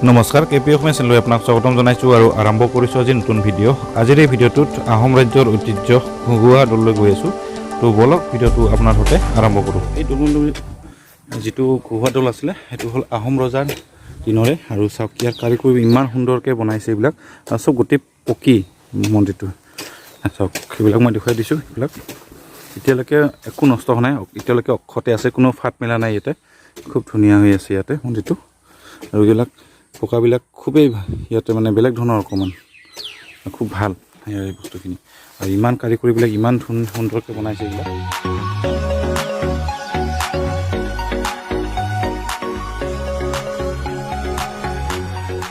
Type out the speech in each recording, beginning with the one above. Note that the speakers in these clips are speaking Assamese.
নমস্কাৰ, কে পি অসমীয়া চেনেললৈ আপোনাক স্বাগতম জনাইছোঁ আৰু আৰম্ভ কৰিছোঁ আজি নতুন ভিডিঅ'। আজিৰ এই ভিডিঅ'টোত আহোম ৰাজ্যৰ ঐতিহ্য ঘুগুহা দৌললৈ গৈ আছোঁ। তো ব'লক, ভিডিঅ'টো আপোনাৰ সৈতে আৰম্ভ কৰোঁ। এই দৌল যিটো ঘুগুহা দৌল আছিলে, সেইটো হ'ল আহোম ৰজাৰ দিনৰে। আৰু চাওক, ইয়াৰ কাৰিকৰী ইমান সুন্দৰকৈ বনাইছে এইবিলাক আৰু চব গোটেই পকী মন্দিৰটো। চাওক, সেইবিলাক মই দেখুৱাই দিছোঁ। এইবিলাক এতিয়ালৈকে একো নষ্ট হোৱা নাই, এতিয়ালৈকে অক্ষতে আছে, কোনো ফাট মেলা নাই। ইয়াতে খুব ধুনীয়া হৈ আছে ইয়াতে মন্দিৰটো। আৰু এইবিলাক পকাবিলাক খুবেই ইয়াতে মানে বেলেগ ধৰণৰ অকণমান খুব ভাল ইয়াৰ এই বস্তুখিনি। আৰু ইমান কাৰিকৰীবিলাক ইমান সুন্দৰকৈ বনাইছে এইবিলাক।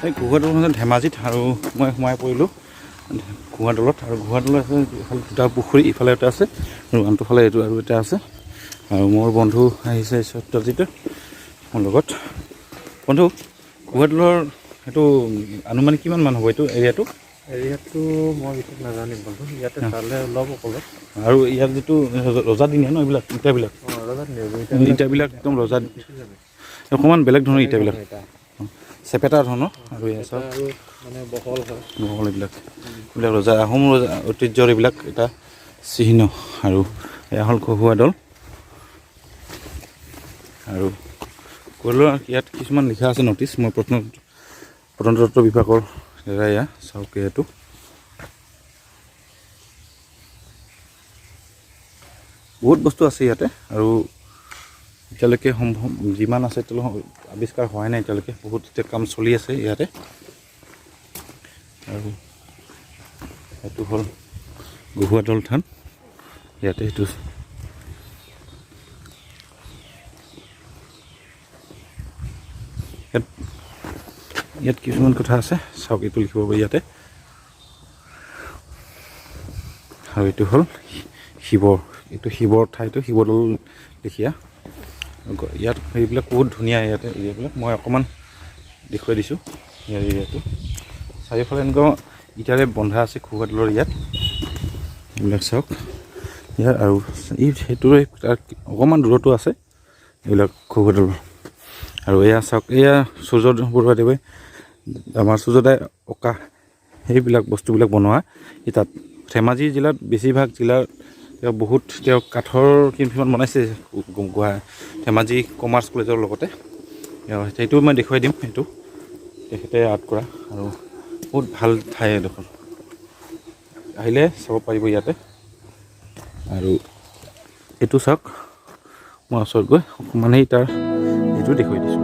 এই ঘুগুহা দৌল হৈছে ধেমাজিত আৰু মই সোমাই পৰিলোঁ ঘুগুহা দৌলত। আৰু ঘুগুহা দৌলত আছে ইফালে দুটা পুখুৰী, ইফালে এটা আছে আৰু আনটো ফালে এইটো আৰু এটা আছে। আৰু মোৰ বন্ধু আহিছে সত্যজিত মোৰ লগত। বন্ধু, ঘুগুহা দৌলৰ সেইটো আনুমানিক কিমান মান হ'ব এইটো এৰিয়াটো? এৰিয়াটো মই বিশেষ নাজানিম বন্ধু, ইয়াতে চালে ওলাব ক'লত। আৰু ইয়াত যিটো ৰজাদিনীয়া ন এইবিলাক ইটাবিলাক? অঁ, ৰজাত ইটাবিলাক একদম ৰজা, অকণমান বেলেগ ধৰণৰ ইটাবিলাক, চেপেটা ধৰণৰ। আৰু এয়া চাওক। আৰু মানে বহল হয়। বহল। এইবিলাক ৰজা, আহোম ৰজা ঐতিহ্যৰ এইবিলাক এটা চিহ্ন। আৰু এয়া হ'ল ঘুগুহা দৌল। আৰু ক'লো, ইয়াত কিছুমান লিখা আছে নটিচ। মই প্ৰত্নতত্ত্ব বিভাগৰ দ্বাৰা এয়া চাওক এইটো। বহুত বস্তু আছে ইয়াতে আৰু এতিয়ালৈকে সম্ভৱ যিমান আছে এতিয়ালৈকে আৱিষ্কাৰ হোৱাই নাই। এতিয়ালৈকে বহুত এতিয়া কাম চলি আছে ইয়াতে। আৰু সেইটো হ'ল ঘুগুহা দৌল থান। ইয়াতে সেইটো ইয়াত কিছুমান কথা আছে, চাওক, এইটো লিখিব পাৰি ইয়াতে। আৰু এইটো হ'ল শিৱৰ, এইটো শিৱৰ ঠাইটো শিৱদৌল লেখীয়া। ইয়াত সেইবিলাক বহুত ধুনীয়া। ইয়াতে এৰিয়াবিলাক মই অকণমান দেখুৱাই দিছোঁ। ইয়াৰ এৰিয়াটো চাৰিওফালে এনেকুৱা ইটাৰে বন্ধা আছে ঘুগুহা দৌলৰ ইয়াত। এইবিলাক চাওক ইয়াৰ। আৰু এই সেইটোৰে তাৰ অকণমান দূৰতো আছে এইবিলাক ঘুগুহা দৌল। আৰু এয়া চাওক, এয়া সূৰ্য বৰুৱাদেৱে, আমাৰ সূৰ্যদাই অঁকা সেইবিলাক বস্তুবিলাক বনোৱা। এই তাত ধেমাজি জিলাত বেছিভাগ জিলাৰ তেওঁ বহুত তেওঁ কাঠৰ কিছুমান বনাইছে ধেমাজি কমাৰ্চ কলেজৰ লগতে। সেইটো মই দেখুৱাই দিম। সেইটো তেখেতে আৰ্ট কৰা আৰু বহুত ভাল ঠাই এডোখৰ, আহিলে চাব পাৰিব ইয়াতে। আৰু এইটো চাওক, মই ওচৰত গৈ অকণমান সেই তাৰ এইটো দেখুৱাই দিছোঁ।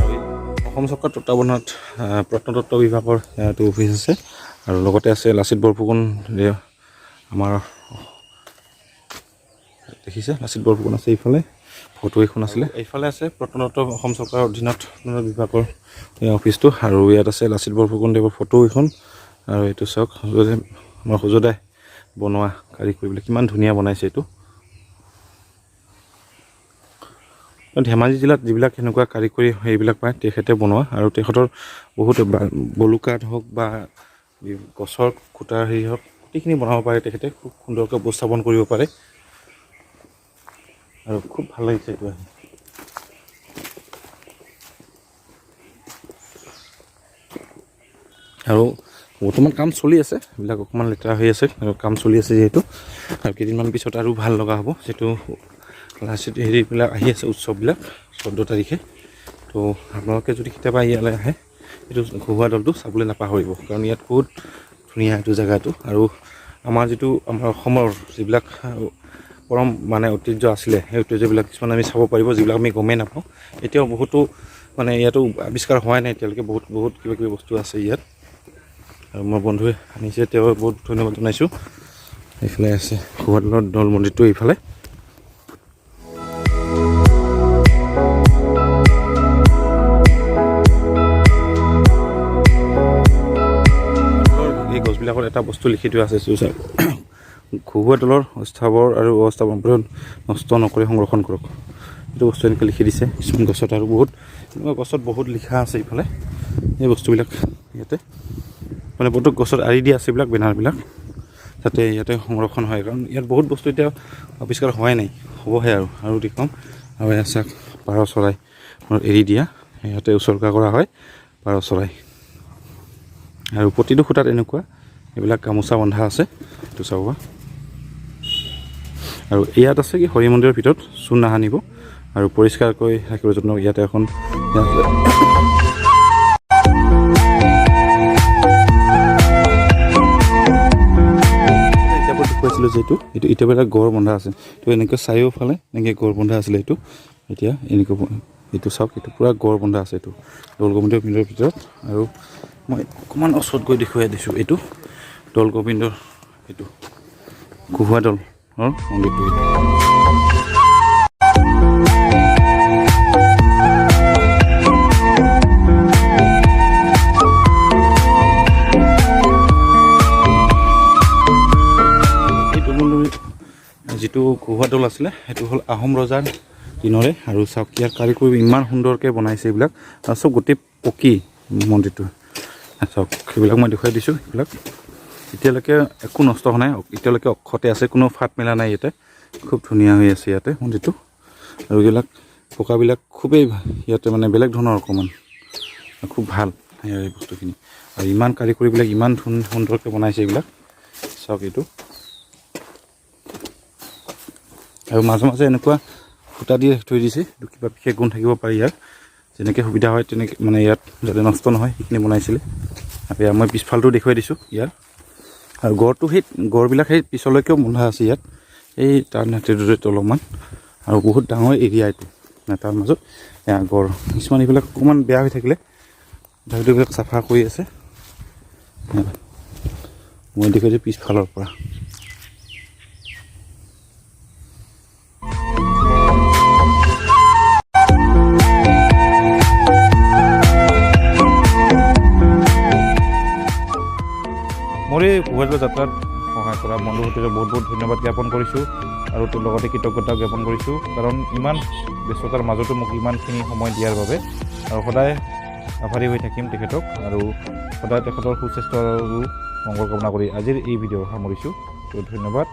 আৰু অসম চৰকাৰ তত্বাৱধানত প্ৰত্নতত্ত্ব বিভাগৰ এইটো অফিচ আছে। আৰু লগতে আছে লাচিত বৰফুকন, আমাৰ দেখিছে লাচিত বৰফুকন আছে এইফালে, ফটো এখন আছিলে। এইফালে আছে প্ৰত্নতত্ত্ব, অসম চৰকাৰৰ অধীনত প্ৰত্নতত্ত্ব বিভাগৰ এই অফিচটো। আৰু ইয়াত আছে লাচিত বৰফুকন দেৱৰ ফটো এখন। আৰু এইটো চাওক, আমাৰ সূৰ্যদাই বনোৱা কাৰিকৰীবিলাক কিমান ধুনীয়া বনাইছে এইটো। ধেমাজি জিলাত যিবিলাক সেনেকুৱা কাৰিকৰী সেইবিলাক পায়, তেখেতে বনোৱা। আৰু তেখেতৰ বহুত বলুকাত হওক বা গছৰ খুটাৰ হেৰি হওক, গোটেইখিনি বনাব পাৰে তেখেতে, খুব সুন্দৰকৈ উপস্থাপন কৰিব পাৰে। আৰু খুব ভাল লাগিছে এইটো আহি। আৰু বৰ্তমান কাম চলি আছে, এইবিলাক অকণমান লেতেৰা হৈ আছে আৰু কাম চলি আছে যিহেতু। আৰু কেইদিনমান পিছত আৰু ভাল লগা হ'ব, যিটো লাচিত হেৰিবিলাক আহি আছে, উৎসৱবিলাক 14 তাৰিখে। তো আপোনালোকে যদি কেতিয়াবা ইয়ালৈ আহে, এইটো ঘুগুহা দৌলটো চাবলৈ নাপাহৰিব, কাৰণ ইয়াত বহুত ধুনীয়া এইটো জেগাটো। আৰু আমাৰ যিটো আমাৰ অসমৰ যিবিলাক পৰম মানে ঐতিহ্য আছিলে, সেই ঐতিহ্যবিলাক কিছুমান আমি চাব পাৰিব, যিবিলাক আমি গমেই নাপাওঁ এতিয়াও। বহুতো মানে ইয়াতো আৱিষ্কাৰ হোৱাই নাই এতিয়ালৈকে, বহুত বহুত কিবা কিবি বস্তু আছে ইয়াত। আৰু মোৰ বন্ধুৱে আনিছে, তেওঁ বহুত ধন্যবাদ জনাইছোঁ। এইফালে আছে ঘুগুহা দৌলৰ দৌল মন্দিৰটো এইফালে। এই গছবিলাকত এটা বস্তু লিখি থোৱা আছে। ঘুহুৱা দলৰ অস্থাৱৰ আৰু অস্থাৱৰ নষ্ট নকৰি সংৰক্ষণ কৰক। এইটো বস্তু এনেকৈ লিখি দিছে কিছুমান গছত, আৰু বহুত এনেকুৱা গছত বহুত লিখা আছে ইফালে। এই বস্তুবিলাক ইয়াতে মানে বহুতো গছত আঁৰি দিয়া আছে এইবিলাক বেনাৰবিলাক, যাতে ইয়াতে সংৰক্ষণ হয়, কাৰণ ইয়াত বহুত বস্তু এতিয়া আৱিষ্কাৰ হোৱাই নাই, হ'বহে আৰু। আৰু দেখুৱাম। আৰু এয়া চাওক পাৰ চৰাই এৰি দিয়া, ইয়াতে উচৰ্গা কৰা হয় পাৰ চৰাই। আৰু প্ৰতিটো খুঁটাত এনেকুৱা এইবিলাক গামোচা বন্ধা আছে, এইটো চাব। আৰু ইয়াত আছে কি হৰি মন্দিৰৰ ভিতৰত চূণ নাসানিব আৰু পৰিষ্কাৰকৈ ৰাখিব যত্ন। ইয়াতে এখন দেখুৱাইছিলোঁ যে এইটো এতিয়া এটা গড় বন্ধা আছে, তো এনেকৈ চাৰিওফালে এনেকৈ গড় বন্ধা আছিলে এইটো। এতিয়া এনেকৈ এইটো চাওক, এইটো পূৰা গড় বন্ধা আছে এইটো দৌল গোবিন্দ মন্দিৰৰ ভিতৰত। আৰু মই অকণমান ওচৰত গৈ দেখুৱাই দিছোঁ, এইটো দৌল গোবিন্দৰ এইটো গুহা দৌলৰ মন্দিৰটো এইটো। যিটো গুহা দৌল আছিলে সেইটো হ'ল আহোম ৰজাৰ দিনৰে। আৰু চাওক ইয়াৰ কাৰিকৰী ইমান সুন্দৰকৈ বনাইছে এইবিলাক, আৰু চব গোটেই পকী মন্দিৰটো। চাওক সেইবিলাক মই দেখুৱাই দিছোঁ, সেইবিলাক এতিয়ালৈকে একো নষ্ট হোৱা নাই, এতিয়ালৈকে অক্ষতে আছে, কোনো ফাট মেলা নাই ইয়াতে, খুব ধুনীয়া হৈ আছে ইয়াতে মন্দিৰটো। আৰু এইবিলাক পকাবিলাক খুবেই ইয়াতে মানে বেলেগ ধৰণৰ অকণমান খুব ভাল ইয়াৰ এই বস্তুখিনি। আৰু ইমান কাৰিকৰীবিলাক ইমান সুন্দৰকৈ বনাইছে এইবিলাক, চাওক এইটো। আৰু মাজে মাজে এনেকুৱা খুঁটা দি থৈ দিছে, এইটো কিবা বিশেষ গুণ থাকিব পাৰে ইয়াৰ, যেনেকৈ সুবিধা হয় তেনেকৈ মানে ইয়াত যাতে নষ্ট নহয় সেইখিনি বনাইছিলে। আৰু ইয়াৰ মই পিছফালটো দেখুৱাই দিছোঁ ইয়াৰ। আৰু গড়টো সেই গড়বিলাক সেই পিছলৈকেও বন্ধা আছে ইয়াত, এই তাৰ নাতিদূৰৈত অলপমান। আৰু বহুত ডাঙৰ এৰিয়া এইটো, তাৰ মাজত এয়া গড় কিছুমান এইবিলাক অকণমান বেয়া হৈ থাকিলে তথাপিতো এইবিলাক চাফা কৰি আছে। মই দেখুৱাইছোঁ পিছফালৰ পৰা। মোৰ এই গুহাদৌল যাত্ৰাত সহায় কৰা বন্ধু সৈতে বহুত বহুত ধন্যবাদ জ্ঞাপন কৰিছোঁ, আৰু তেওঁৰ লগতে কৃতজ্ঞতা জ্ঞাপন কৰিছোঁ, কাৰণ ইমান ব্যস্ততাৰ মাজতো মোক ইমানখিনি সময় দিয়াৰ বাবে। আৰু সদায় আভাৰী হৈ থাকিম তেখেতক, আৰু সদায় তেখেতৰ সুস্বাস্থ্য আৰু মংগল কামনা কৰি আজিৰ এই ভিডিঅ' সামৰিছোঁ। তো ধন্যবাদ।